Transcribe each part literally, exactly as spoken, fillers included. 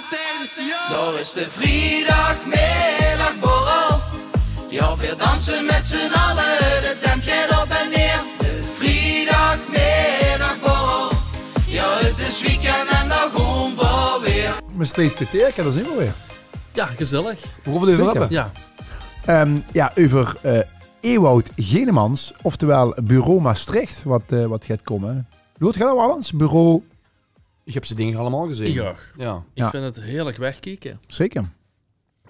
Attention! Daar is de vrijdagmiddagborrel. Ja, we dansen met z'n allen, de tent gaat op en neer. De vrijdagmiddagborrel. Ja, het is weekend en daar gaan we weer. Mestreechs Kwarteer, dao zien v'r weer. Ja, gezellig. V'r goon 't euver höbbe. Ja. Ehm, ja, euver eh, Ewout Genemans, oftewel Bureau Maastricht, wat, eh, wat geit kómme. Loort geer al ins? Bureau Ich höb ze dinger allemaol gezeen. Ich ouch. Ja. Ich vind 't heerlijk wegkieke. Zeker.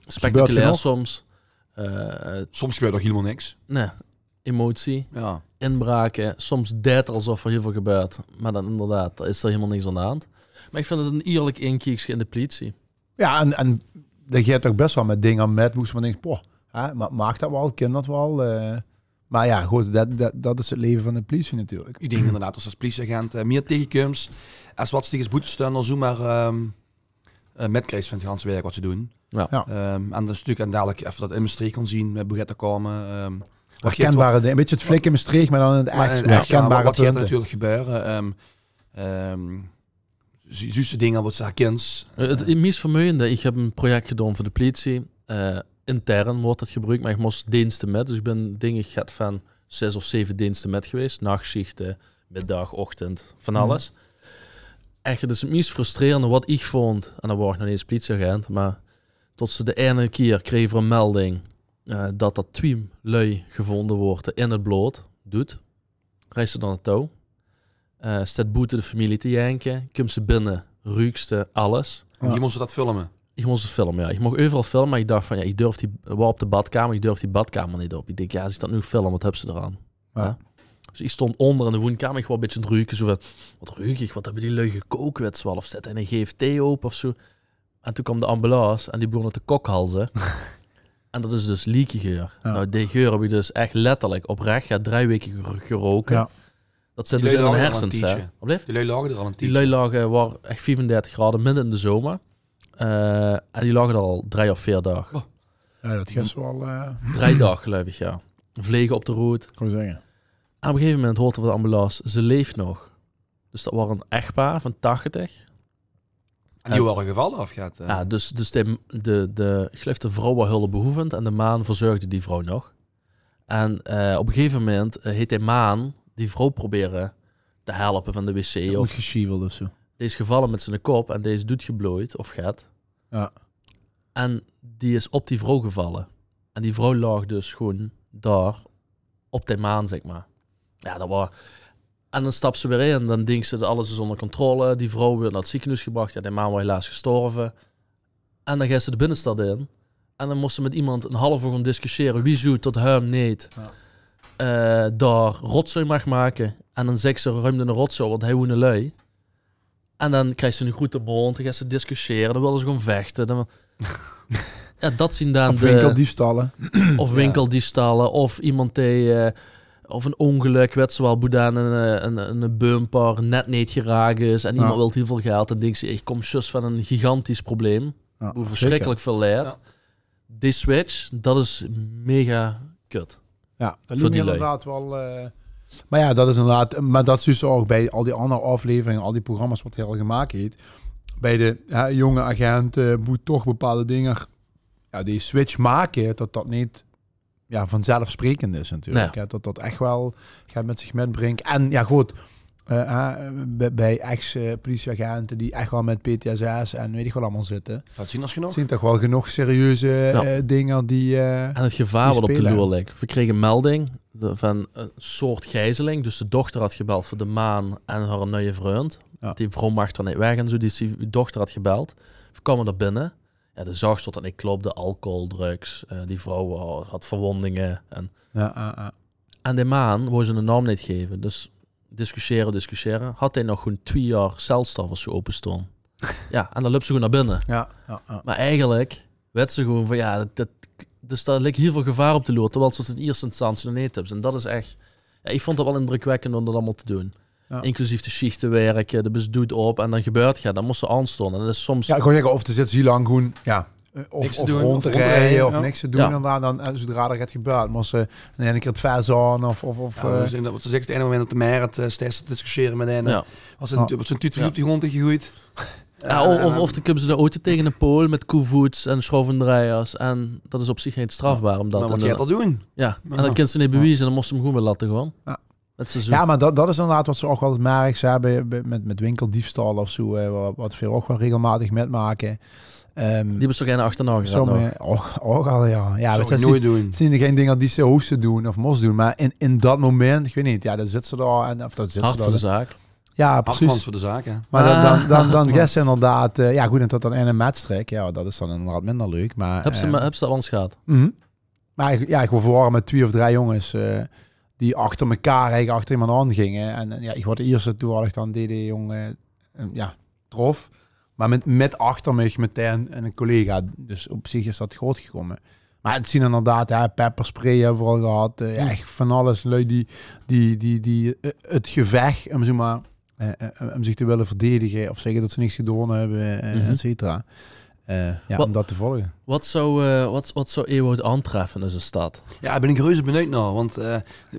Spectaculair soms. Eh, soms gebeurt ouch hielemaol niks. Nee. Emotie. Ja. Inbrake. Soms deit 't alsof er hiel väöl gebeurt. Maar dan inderdaad, dan is er hielemaol niks aan de hand. Maar ich vind 't 'n ierlijk inkiekske in de pliesie. Ja, en, en dao geit toch bès waal mit dinger mit, boe se van dinks, poh, hè, maar maag dat waal, kin dat waal? Eh, maar ja, good, dat, dat, dat is 't leve van de pliesie natuurlik. Ich dink inderdaad, es se es pliesie-agent eh, mier tegekums es wat se tege boetestaonders zoemer ehm eh, mitkrigs van 't ganse werk wat ze doen. Ja. Ja. Ehm, en dat is natuurlik, en dalik effe dat in Mestreech gaon zien, mit boe geit dat kómme. Ehm, wat geit, wat Herkenbare dinger. 'n Bietje 't Flik in Mestreech, maar dan in 't ech. Maar in 't ech, ja, herkenbare wat, wat geit punte. Natuurlik gebeure. Ehm, ehm, Zu-, zuus se dinger wat se herkins? Eh, 't, 't mies vermeuende, ich höb e project gedaon veur de pliesie. Eh, intern weurt dat gebruuk, maar ich mós deenste mit. Dus ich bin, dink ich, get van zes of zeve deenste mit gewaes. Nachsjichte, middag, ochtend, van alles. Ech, 't is 't mies frustrerende wat ich vónd, en dan waor ich nog neet ins pliesie-agent, maar tot se de eine kier kreeg v'r 'n melding eh, dat d'r twie lui gevoonde woorte in 't blood, doed. Reis se dan naotouw. Eh, steit boete de femilie te jenke. Kums se binne, ruuks se alles. En die mós dat filme? Ich mós 't filme, ja. Ich moch euveral filme, maar ich dach van, ja, ich durf die, waor op de badkamer, ich durf die badkamer neet op. Ich dink, ja, es ich dat noe film, wat höbs se d'r aan? Ja. Hè? Dus ich stóng ónger in de woonkamer, ich waor e bietje aan 't ruke, zoe van, wat ruuk ich, wat höbbe die lui gekook, wèts se waal, of zèt eine G F T ope of zoe. En toen kaom de ambulance en die begónne te kokhalze. En dat is dus liekegeur. Ja. Nou, die geur höb ich dus ech letterlik oprech, ja, drei weke ger-, geroke. Ja. Dat zit dus in hun hersens, hè. Die lui laoge d'r al e tiedje. Die lui laoge, waor ech viefendertig graoje, midde in de zomer. Eh, en die laoge d'r al drei of veer daag. Oh. Ja, dat geit waal, eh. Drei daag, geluif ich, ja. Vlege op de roet. Kan ich zègke. En op e gegeve moment hoort 'r van de ambulance, ze leef nog. Dus dat waor 'n echtpaar van tachtig. En die waore gevalle, of geit, eh? Ja, dus, dus de, de, de, ich geluif de vrouw waor hulpbehoevend en de maan verzörgde die vrouw nog. En eh, op e gegeve moment eh, heet de maan die vrouw probere te helpe van de wc of gesjieveld of zoe. Dees is gevalle mit ziene kop en dees is doedgebloeid of get. Ja. En die is op die vrouw gevalle. En die vrouw laog dus gewoen dao op de maan, zeg maar. Ja, dat waor En dan staps se weer in, dan dinks se dat alles is ónger controle. Die vrouw weurt nao 't zekenhoes gebrach, ja, de maan waor helaas gestorve. En dan geis se de binnestad in. En dan mós se mit emes 'n haaf oor gaon discussiëre wiezoe tot hae neet eh, dao rotzooi maag make. En dan zeks se: ruim de rotzooi op, want hae woene lui. En dan kriegs se 'ne groete mónd, dan geis se discussiëre, dan wille ze gewoen vechte. Dan, ja, dat zien dan de winkeldiefstalle. Of winkeldiefstalle, of emes dee, eh, of 'n óngelök, wèts se waal, boe dan 'n, eh, 'n, 'n bumper net neet geraak is en emes wilt hiel väöl geld en dinks se: ich kóm zjus van 'n gigantisch probleem, boe versjrikkelik väöl lèt. Die switch, dat is mega kut. Ja, dat liek mich inderdaad waal, eh, maar ja, dat is inderdaad, maar dat zuus se ouch bie al die anger afleveringe, al die programma's wat hae al gemaak heet. Bie de, hè, jónge agente, boe toch bepaalde dinger, ja, die switch make, dat dat neet, ja, vanzelfsprekend is natuurlik, hè, dat dat ech waal get mit zich mitbringk. En ja, good, eh, hè, bie, bie ex-, eh, politieagente die ech waal mit P T S S en weit ich waat allemaol zitte. Dat zien d'r genóg. Zien toch waal genóg serieuze, eh, dinger die, eh, en 't gevaar wat op de loer lik. Veer krege melding van 'n soort gijzeling. Dus de dochter had gebeld veur de maan en häöre nuje vrund. Ja. Die vrouw maag d'r neet weg en zoe. Dus die dochter had gebeld. Veer kome d'r binne. Ja, de zaog tot dat neet klopde. Alcohol, drugs. Eh, die vrouw had verwondinge. En, ja, ja, ja. En de maan wou ziene naom neet geve. Dus discussiëre, discussiëre. Had hae nog gewoen twie jaor celstraf of zoe ope staon. Ja, en dan löp ze gewoen nao binne. Ja, ja, ja. Maar eigelik wèts se gewoen van, ja, dat, dus dao lik hiel väöl gevaar op de loer, terwiel se 't in ierste instantie nog neet höbs. En dat is ech, ja, ich vónd dat waal indrukwekkend óm dat allemaol te doen. Ja. Inclusief de sjiechte wirke, de bus doet op en dan gebeurt get, dan mós se aanstaon. En dat is soms... Ja, ich wou zègke, of de zits hiel lang gewoen, ja, eh, of, of rónd te rieje, of niks te doen. En dan, dan, eh, zoedra d'r get gebeurt, mós se in eine kier 't vès aan, of, of, of, ja, eh, dus in dat, wat se zeks, 't eine moment op de mert, eh, steis te discussiëre mit eine. Ja. Wat zoe'n tuut verliep die rónd te gegoeid. Ja, of, of dan kump ze de auto tege 'ne pool mit koevoets en sjroevendreiers. En dat is op zich neet sjtrafbaar, umdat... Mer wat geit dat doon? Ja, en dat kins ze neet bewieze, dan mós ze 'm gewoen weer laote goon. Ja, mer dat, dat is inderdaad wat ze ouch altied merks, hè, bie, bie, mit, mit winkeldiefstal of zoe, hè, wat, wat veer ouch waal regelmaotig mitmake. Ehm, die höbbe ze toch eine achterna gerede nog? Sommige, ouch, ouch al, ja. Ja, dat zeen noeit doon. 't Zien gein dinger die ze hoofs te doon of mós doon, mer in, in dat moment, ich weit neet, ja, dan zits ze dao en, of dan zits ze dao. Hart veur de zaak. Ja, precies. Hart veur de zaak, hè. Mer dan, dan, dan, dan geis ze inderdaad, eh, ja, good, en tot dan eine mèt strek, ja, dat is dan inderdaad minder leuk, mer, höbs ze, ehm, höbs ze dat waal ins gehad? Mhm. Mer ich, ja, ich, veer wore mit twie of drei jónges, eh, die achter mekaar eigelik achter emes aan ginge. En, en ja, ich waor de ierste toevallig dan die, die jóng, eh, ja, trof. Mer mit, mit achter mich metein 'ne collega. Dus op zich is dat good gekómme. Mer 't zien inderdaad, hè, pepperspray höbbe veer al gehad. Eh, ja, ech van alles. Lui die, die, die, die, eh, 't gevech, um zoe mer eh, eh, um zich te wille verdedige of zègke dat ze niks gedoon höbbe, eh, et cetera. Eh, ja, um dat te volge. Wat zouw, eh, wat, wat zouw Ewout aantreffe in zoe'n stad? Ja, dao bin ich reuze benuujd nao, want, eh,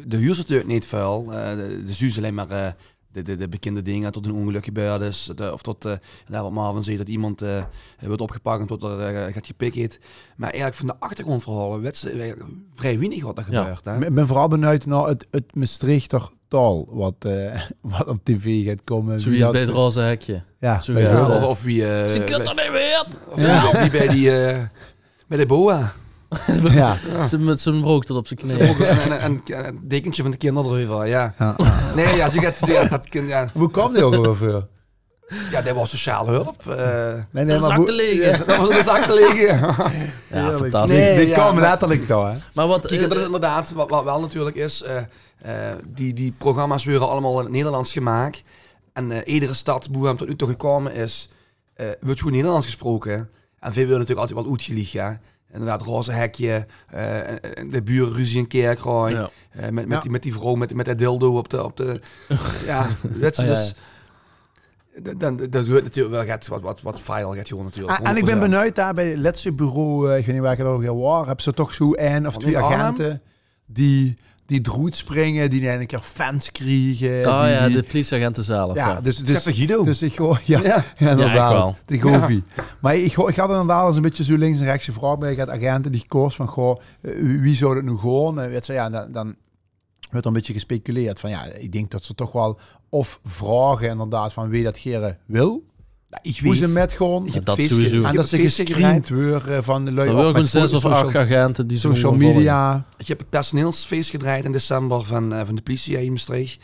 de huurs natuurlik neet väöl. Eh, de, de zuus allein mer, eh, de, de, de bekinde dinger, tot 'n óngelök gebäörd is, de, of tot, eh, ja, wat Marvin zag, tot emes, eh, weurt opgepakt umtot 'r, eh, get gepik heet. Mer eigelik van de achtergróndverhaole weits se, eh, vrie wienig wat d'r gebäört, hè? Ich bin veural benuujd nao 't, 't Mestreechter taol wat, eh, wat op tv geit kómme. Zoe wie wie dat bie 't Roze Hekje. Ja, zoe bieveurbeeld. Of, of wie, eh, ze kint bie, 'r neet mieë. Of wie, wie bie die, eh, bie de boa. Ja. Zoe mit zien brook tot op zien knee. Zoe brook en, en, en, en dekentje van de kinder d'reuver, ja. Ja, ja. Nae, ja, zoe geit, zoe, ja, dat kin, ja. Boe kaom die ouch alweer veur? Ja, dat waor sociaal hulp. Eh, nein, nein, de zak te lege. Ja, dat waor de zak te lege. Ja, fantastisch. Nae, die kaome letterlik dao, hè. Mer wat, kiek, eh, dat is inderdaad wat, wat waal natuurlik is. Eh, eh, die, die programma's weure allemaol in 't Nederlands gemaak. En, eh, edere stad boe 'r tot noe toe gekómme is, eh, weurt gewoen Nederlands gesproke. En veer weure natuurlik altied waal oetgeliech, hè. Inderdaad, Roze Hekje, eh, en, en de bure ruzie in Kirchroa, eh, mit, mit die, mit die vrouw mit, mit de dildo op de, op de, ja, weits se, dus, d-, dan, dat weurt natuurlik waal get wat, wat, wat viral geit gewoen natuurlik. En, en ich bin benuujd dao bie 't lèste bureau, eh, ich weit neet wae 't ouch alweer waor, höbbe ze toch zoe ein of twie agente die, die d'roet springe, die in eine kier fans kriege. Oh ja, de pliesie-agente zelf, ja. Dus, dus, dus ich hoop, ja, inderdaad, de Govi. Mer ich, ich had inderdaad ins e bietje zoe links en rechs gevraog bie agente die ich kós van, goh, eh, wie, wie zouw dat noe goon? En weits se, ja, dan, dan weurt d'r e bietje gespeculeerd van, ja, ich dink dat ze toch waal of vraoge inderdaad van wee dat gere wil, boe ze mit goon. Ja, dat sowieso. En dat ze gescreend weure van lui, ouch mit zes of ach agente die ze social media. Ich höb 't personeelsfees gedrejd in december van, eh, van de pliesie hie in Mestreech.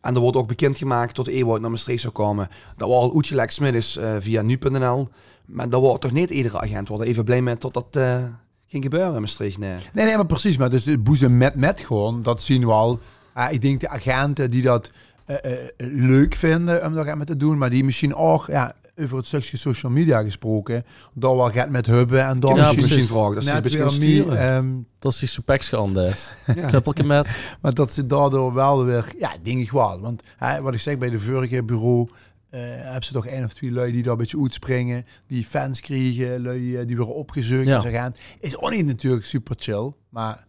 En dao woort ouch bekind gemaak tot Ewout nao Mestreech zouw kómme. Dat woort al oetgelèk 's middigs, eh, via nu punt nl. Mer dat woort toch neet edere agent woort eve blij mit tot dat, eh, góng gebäöre in Mestreech, nae. Nae, nae, mer precies, mer dus de, boe ze mit, mit goon, dat zien waal, eh, ich dink de agente die dat, eh, eh, leuk vinde um dao get mit te doon, mer die mesjiens ouch, ja, euver 't stökske social media gesproke, dao waal get mit höbbe en dao mesjiens vraoge, dat ze 't e bietje kinne sture. Ehm, dat is zoe pekske anders. Ja. Knuppelke mit. Mer dat ze daodoor waal weer, ja, dink ich waal. Want, hè, wat ich zègk, bie de veurige bureau eh, höbs se toch ein of twie lui die dao e bietje oetspringe, die fans kriege, lui, eh, die weure opgezeuk es agent. Is ouch neet natuurlik super chill, mer...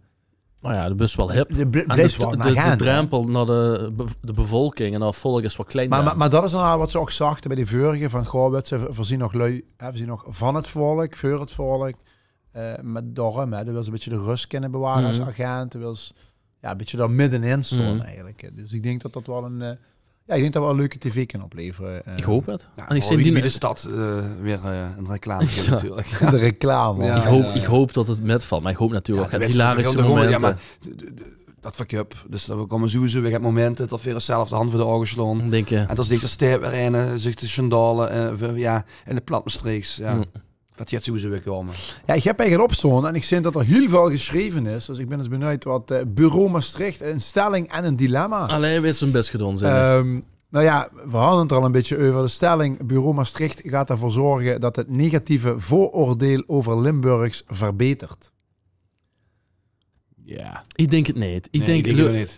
Mer ja, de bis waal hip. De bl-, en de, de drempel nao de bev-, de bevolking en nao 't volk is waal klein. Mer, mer, mer dat is noe wat ze ouch zagte bie die veurige, van, goh, weits se, veer, veer zien nog lui, hè, veer zien nog van 't volk, veur 't volk. Eh, mer daorum, hè, de wils e bietje de rös kinne beware es agent, de wils, ja, e bietje dao middenin stoon eigelik, hè. Dus ich dink dat dat waal 'n, eh, ja, ich dink dat waal 'n leuke tv kin oplevere, eh. Ich hoop 't. Ja, en ich zeen die bie de stad, eh, weer, eh, 'n reclame natuurlik. De reclame. Ja, ich hoop, ich hoop dat 't mitvalt, mer ich hoop natuurlik ouch hilarische momente. Ja, mer d-, d-, dat verkuip. Dus d'r kómme sowieso weer momente tot veer ós zelf de hand veur de ouge slaon. Dink ich. En dat is niks es steit weer eine, eh, zich te sjandaole, eh, veur, ja, in 't plat Mestreechs, ja. Dat geit sowieso weer kómme. Ja, ich höb hie get opstaon en ich zeen dat d'r hiel väöl gesjreve is. Dus ich bin ins benuujd wat, eh, Bureau Maastricht, 'n stèlling en 'n dilemma. Allein weer zoe'n bès gedoon, zègk. Ehm, noe ja, veer hadde 't d'r al e bietje euver. De stèlling: Bureau Maastricht geit d'rveur zörge dat 't negatieve veuroordeel euver Limburgs verbetert. Ja. Ich dink 't neet. Ich dink,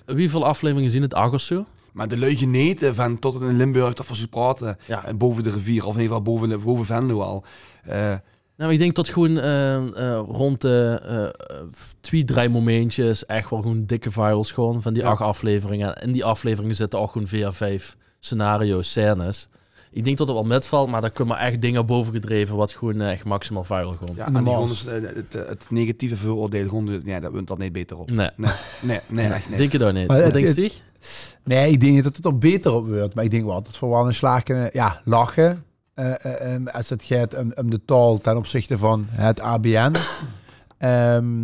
wieväöl afleveringe zien 't? Ach of zoe? Mer de lui genete van tot 't in Limburg, tot veer zoe praote. Ja. En bove de revier, of in eder geval bove de, bove Venlo al. Eh, noe, ich dink tot gewoen, eh, eh, rónd de, eh, twie, drei momentjes ech waal gewoen dikke virals gaon van die ach afleveringe. En in die afleveringe zitte ouch gewoen veer, vief scenario's, scènes. Iech dink tot 't wel mètvèlt, meh dao kump ech dinger bove gedreve wat gewoen, eh, ech maximaal viral goon. Jao, en die goon dus, eh, 't, eh, 't negatieve veuroordeil goon, jao, dat wuuert dat neet beter op. Nein. Nein, nein, nein, ech neet. Dink iech ouch neet. Wat dinks diech? Nein, iech dink neet tot 't dao beter op weurt, meh iech dink wel tot veer wel 'ne slaag kinne, jao, lache. Eh, eh, ehm, es 't geit um, um de taol ten opzichte vaan 't A B N. Ehm,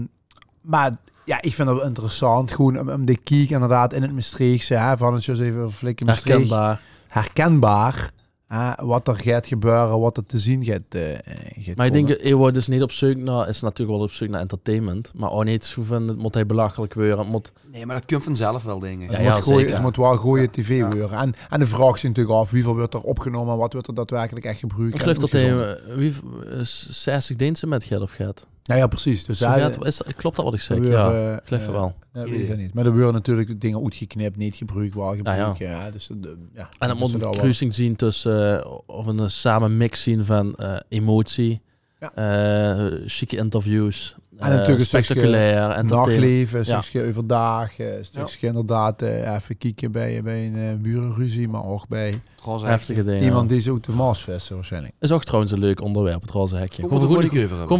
meh jao, iech vin 't wel interessant, gewoen um, um de kiek inderdaad in 't Mestreechse, hè, vaan 't, zjus eve Flikke Mestreech. Herkenbaar. Herkenbaar, hè, wat 'r geit gebäöre, wat 'r te zien geit, eh, geit koume. Meh iech dink, heer weurt dus neet op zeuk nao, is natuurlek wel op zeuk nao entertainment, meh ouch neet zoe vaan, 't moot hei belachelek weure, 't moot Nein, meh dat kump vaanzelf wel, dink iech. Jao, jao, zeker. 't Moot wel gooj tv weure. En, en de vraog is natuurlek aof, wieväöl weurt 'r opgenome en wat weurt 'r daadwerkelek ech gebruuk en oetgezonde. Iech geluif tot heer, eh, wie, eh, zestig deenste mèt geit of geit. Jao, jao, percies. Dus zoe geit, is, klop dat wat iech zègk? Jao, eh, iech geluif 't wel. Jao, weit iech neet. Meh dao weure natuurlek dinger oetgeknip, neet gebruuk, wel gebruuk. Jao, jao. Dus, eh, jao, en 't moot 'n kruusing zien tösse, eh, of 'n, eh, same mix zien vaan, eh, emotie, eh, sjieke interviews, en natuurlek 'n stökske spectaculair, entertainment. Nachleve, 'n stökske euverdaag, eh, 'n stökske inderdaad, eh, eve kieke bij, bij 'n, eh, bureruzie, meh ouch bij heftige dinger. Emes dee ze oet de Maos visse, waarsjienlek. Is ouch trouwens 'n leuk oonderwerp, 't roze hekske. Goon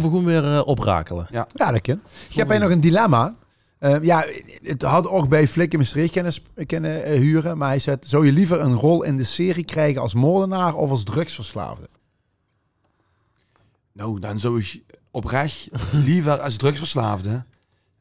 veer gewoen weer, eh, oprakele. Jao, dat kin. Iech höb hei nog e dilemma. Eh, jao, 't had ouch bij Flikke Mestreech kinne, kinne, eh, hure, meh heer zeet: zouws diech leever 'n rol in de serie kriege es moordenaar of es drugsverslaafde? Noe, daan zouw iech oprech leever es drugsverslaafde.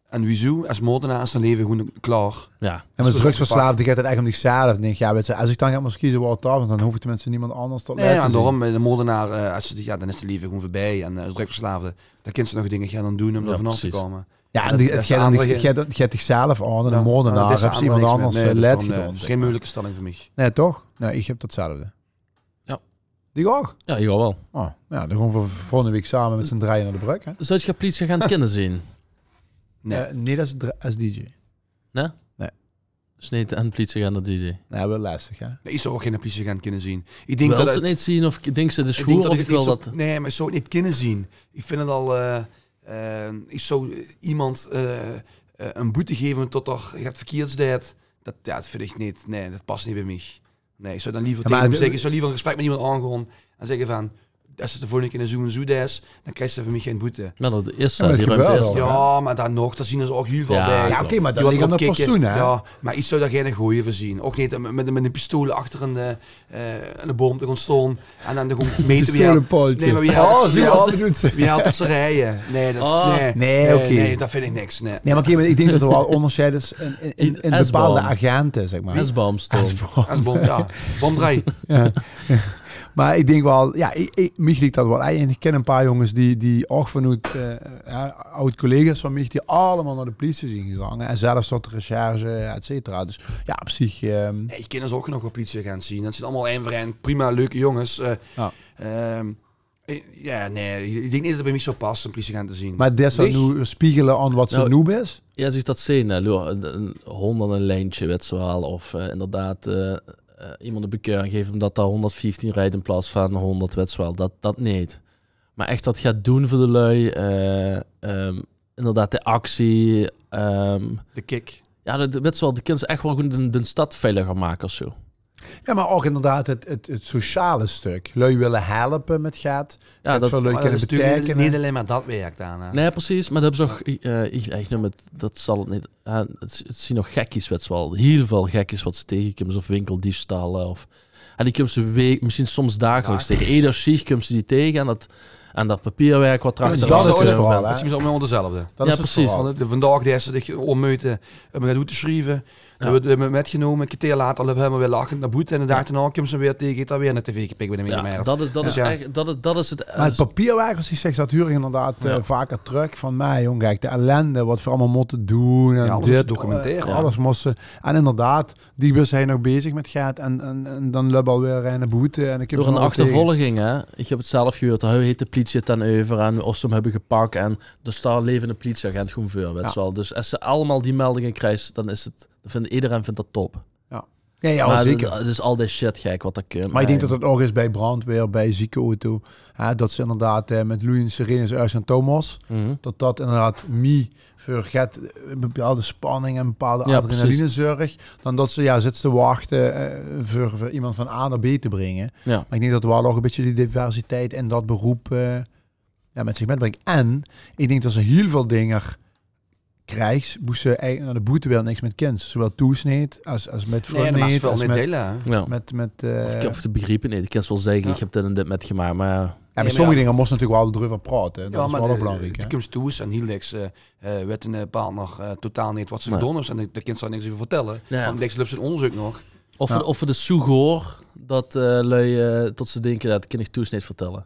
En wiezoe? Es moordenaar is dien leve gewoen klaor. Jao, meh es drugsverslaafde geit 't ech um diechzelf. Dink iech, jao, wèts te, es iech daan get mós keze, weurt dat, want daan hoof iech tenminste niemes anders tot lèd te zien. Jao, en daorum, eh, de moordenaar, eh, es ze, jao, daan is 't leve gewoen veurbij. En, eh, es drugsverslaafde, daan kins te nog dinger goon doen um dao vaanaof te koume. Jao, en 't geit diechzelf aon, en de moordenaar, höbs te iemes anders, eh, lèd gedoon. Is gein meujeleke stèlling veur miech. Nein, toch? Nein, iech höb 'tzelfde. Jao. Diech ouch? Jao, iech ouch wel. Oh, jao, daan goon veer volgende week same mèt z'n drieje nao de brögk, hè? Zouws diech 'ne pliesieagent kinne zien? Nein. Eh, neet es dj. Nein? Nein. Dus neet 'ne pliesieagent es dj. Nein, wel lasteg, hè? Nein, iech zouw ouch geine pliesieagent kinne zien. Iech dink tot iech 't neet zien of dinks te 't is good of iech wil dat. Nein, meh iech zouw 't neet kinne zien. Iech vin 't al, eh, eh, iech zouw, eh, iemes, eh, eh, 'n boete geve tot 'r get verkierds deit. Dat, jao, dat vin iech neet. Nein, dat pas neet bij miech. Nein, iech zouw daan leever tege häöm zègke, iech zouw leever 'n gesprek mèt iemes aongoon en zègke vaan: es 't de volgende kier zoe en zoe is, daan kriegs te vaan miech gein boete. Jao, meh daan nog, daan zien ze ouch hiel väöl bij. Jao, oké, meh dat ligk aon de persoen, hè? Jao, meh iech zouw dao geine goje veur zien. Ouch neet um mèt, mèt 'n pistool achter 'n, eh, 'n boum te goon stoon en daan gewoen mèt te... Pistool en pijlke. Nein, meh wie hel tot ze rije? Nein, dat, nein, oké. Nein, dat vin iech niks, nein. Nein, meh oké, meh iech dink tot 'r wel 'n oondersjeid is in, in, in bepaalde agente, zeg meh. Esbaum. Esbaum, jao. Boum drei. Jao. Meh iech dink wel, jao, iech, iech, miech ligk dat wel. En iech kin 'n paar jonges die, die ouch vaanoet, eh, jao, aod-collega's vaan miech, die allemaol nao de pliesie zien gegaange. En zelfs tot de recherche, et cetera. Dus jao, op ziech, ehm, Jao, iech kin dus ouch nog wel pliesie-agente zien. Dat zien allemaol ein veur ein prima, leuke jonges. Eh, ehm, Eh, jao, nein, iech, iech dink neet tot 't bij miech zouw passe um pliesie-agent te zien. Meh deis te dat noe spiegele aon wat ste noe bis? Jao, es iech dat zeen, hè, loer, 'n, 'n hoond aon e lijntsje, wèts te wel, of, eh, inderdaad, eh, eh, iemes 'n bekeuring geve umtot 'r hoonderdvieftien rijt in plaots vaan hoonderd, wèts te wel, dat, dat neet. Meh ech dat goon doen veur de lui, eh, ehm, inderdaad, de actie, ehm, de kick. Jao, dat, wèts te wel, de kins ech wel gewoen de, de stad veiliger make of zoe. Jao, meh ouch inderdaad 't, 't, 't sociale stök. Lui wèlle helpe mèt get. Jao, get dat veur lui kinne beteikene. Neet allein meh dat wèrk daan, hè. Nein, percies, meh dat höbbe ze ouch, eh, iech, iech neum 't, dat zal 't neet, eh, 't, 't zien nog gekkies, wèts te wel. Hiel väöl gekkies wat ste tegekums, of winkeldiefstalle, of, en die kums te week, mesjiens soms dageleks tege. Eder sjicht kums te die tege en dat, en dat papierwèrk wat d'rachter zit. Dat is 't verhaol, hè? Dat zien ze allemaol dezelfde. Jao, percies. Vandaag deis te diech oonmeute um get oet te sjrieve. Daan weurt 'r mètgenome, 'n kerteer later löp 'r weer lachend nao boete. En d'n daag daonao kums te 'm weer tege, heet 'r weer 'n tv gepik bij de Mega Meijer. Dat is, dat is ech, dat is, dat is 't, eh, meh 't papierwèrk, es iech zègk, dat huur iech inderdaad, eh, vaker trök. Vaan, meh jong, kiek, de ellende wat veer allemaol mote doen. En dit, documentere, eh, alles moste. En inderdaad, die bis hei nog bezig mèt get. En, en, en daan löp 'r alweer, eh, nao boete. En iech höb 'm aoch achtervolging, hè. Iech höb 't zelf gehuurd. Heer heet de pliesie ten euver en of ze 'm höbbe gepak. En dao steit 'ne levende pliesie-agent gewoen veur, wèts te wel. Dus es te allemaol die meldinge kriegs, daan is 't, daan vin, ederein vint dat top. Jao. Jao, jao, zeker. Dus al die shit, gek, wat d'r kump. Meh iech dink tot 't ouch is bij brandweer, bij ziekenauto. Hè, tot ze inderdaad eh, mèt loeien, sirenes, örges en touw mós. Tot dat inderdaad mie veur get, eh, bepaalde spanning en bepaalde adrenaline zörg. Daan tot ze, jao, zits te wachte eh, veur, veur iemes vaan A nao B te bringe. Meh iech dink tot wel nog e bitteke die diversiteit in dat beroep eh, jao, mèt ziech mètbringk. En iech dink tot ze hiel väöl dinger krijgs, boe ze eigelek nao de boetewereld niks mèt kins. Zoewaal thoes neet, es, es mèt vrun neet, es mèt, mèt, eh, of te begriepe neet. Iech kin wel zègke, iech höb dit en dit mètgemaak, meh... Jao, mèt sommege dinger mós te natuurlek wel dreuver praote. Dat is wel belaankriek, hè? Jao, meh de, de kumps thoes en hiel dèks eh, eh, wèt 'ne partner eh, totaal neet wat ze gedoon höbbe. En dao kins te niks euver vertèlle. Want dèks löp 'n oonderzeuk nog. Of 't, of 't is zoe goor tot eh, lui eh, tot ze dinke, dat kin iech thoes neet vertèlle.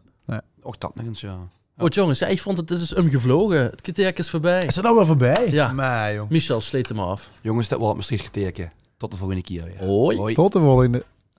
Och, dat nog ins, jao. Good, jonges, jao, iech voont 't, 't is umgevloge. 't Kerteerke is veurbij. Is 't alweer veurbij? Jao. Meh, jong. Michel, sleet 'm aof. Jonges, dat waor 't Mestreechs Kerteerke. Tot de volgende kier weer. Hoi. Hoi. Tot de volgende.